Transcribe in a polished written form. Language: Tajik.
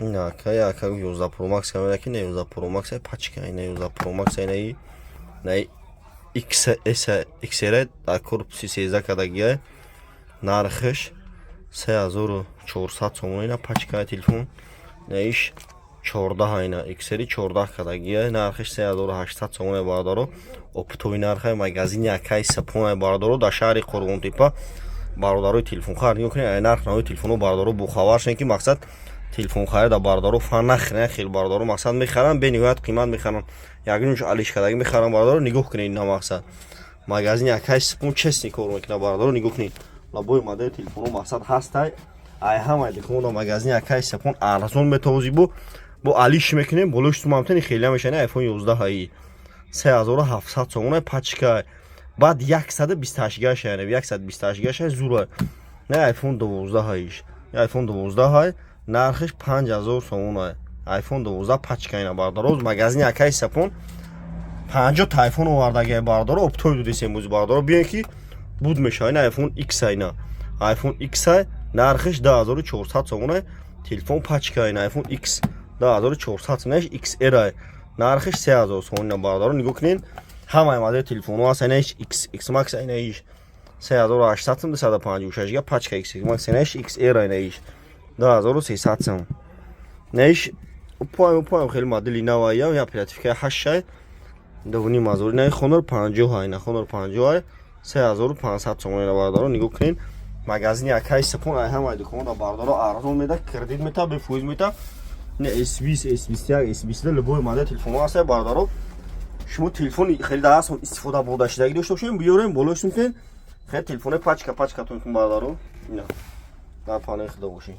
Ина, ака, ака, 11 Pro Max камера ки, не, 11 Pro Max пачка, ина 11 Pro Max, инаи на XS, XR дар корпуси 13 кадагия, нархаш 3400 сомон. Ина пачкаи телефон, наиш 14, ина XR 14 кадагия, нархаш 3800 сомон, бародаро. Оптовый нархи магазини акаи Сапон, бародаро, дар шаҳри Қурғонтепа. Бародарои телефонхар, нигоҳ кунед, ай нарх нави телефоно, бародаро, бохабар шавед, ки мақсад телефонхарида, бародаро, фан нахӯрен. Хел, бародаро, мақсад мехаранд, бениҳоят қимат мехаранд, ягонш алишкадагӣ мехаранд. Бародаро, нигоҳ кунед, ина мақсад магазини акаи Сипон честный кор мекунад. Бародаро, нигоҳ кунед, любой модели телефоно мақсад ҳастай. Ай ҳамаи дуконда магазини акаи Сипон арзон метавози. Бо алиш мекунем, болои сумамтани хеле мешани. iPhone 11 ҳаи 3700 сомона, пачка, баъд 128 гаша, яъне 128 гаша, зура. Не, iPhone 12 ҳаиш, iPhone 12 ҳай, нархиш 5000 сомона, iPhone 12 пачка. Ина, бародаро, магазини акаи Сапон 50 та iPhone овардагия, бародаро, оптовый дудесем бузи. Бародаро, биён ки буд мешава. Ина iPhone X, ина iPhone X, нархиш 10400 сомона, телефон пачка. Ина iPhone X 10400 сомона, XR, нархиш 3000 сомона. Бародаро, нигоҳ кунед, ҳамаи модели телефонҳо ҳаст. Ина X, X Max, ина иш 3800 сом, 256 га, пачка X Max. Ина иш XR, ина иш 2300 сом. Ина иш поем, поем, хеле модели навая, я оперативка 8, 2,5 ҳазор. Ина Honor 50, ина Honor 50, 3500 сомон. Ина, бародаро, нигоҳ кунед, магазини акаи Сапон ай ҳамаи дуконда, бародаро, арзон меда, кредит мета, бефоиз мета. Ина S20, S21, S22, любой модели телефонҳо ҳаст. Бародаро, шумо телефони хеле дар аслон истифода бурдашудагӣ дошта бошем, биёрем, болош мекунед, хеле телефони пачка пачкатон кун. Бародаро, ина дар панои худо бошед.